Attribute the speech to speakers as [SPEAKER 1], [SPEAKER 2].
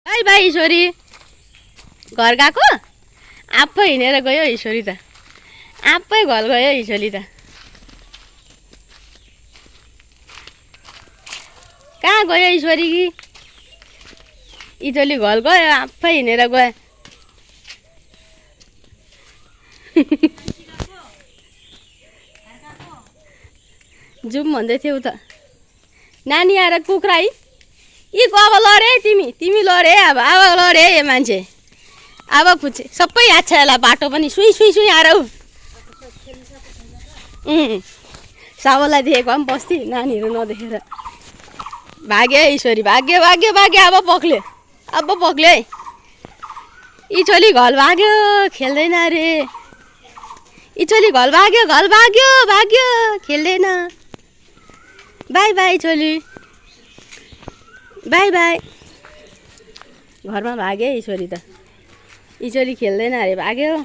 [SPEAKER 1] by by ईश्वरी घर गएको आफै हिँडेर गयो ईश्वरी त आफै घर गयो ईश्वरी त कहाँ गयो ईश्वरी कि ईश्वरी घर गयो आफै हिँडेर गयो जाउँ भन्दै थियौ त नानी आएर कुखुरा है यी अब लडे तिमी लडे अब लडे यो मान्छे अब पुच्छे सबै याद छ यसलाई बाटो पनि सुई सुई सुई आएर सावललाई देखेको पनि बस्ती नानीहरू नदेखेर भाग्यो ईश्वरी भाग्यो भाग्यो भाग्यो अब पक्ल्यो है ईश्वरी घल भाग्यो खेल्दैन अरे ईश्वरी घल भाग्यो खेल्दैन बाई बाई छोली बाई बाई घरमा भाग्यो ईश्वरी त ईश्वरी खेल्दैन अरे भाग्यो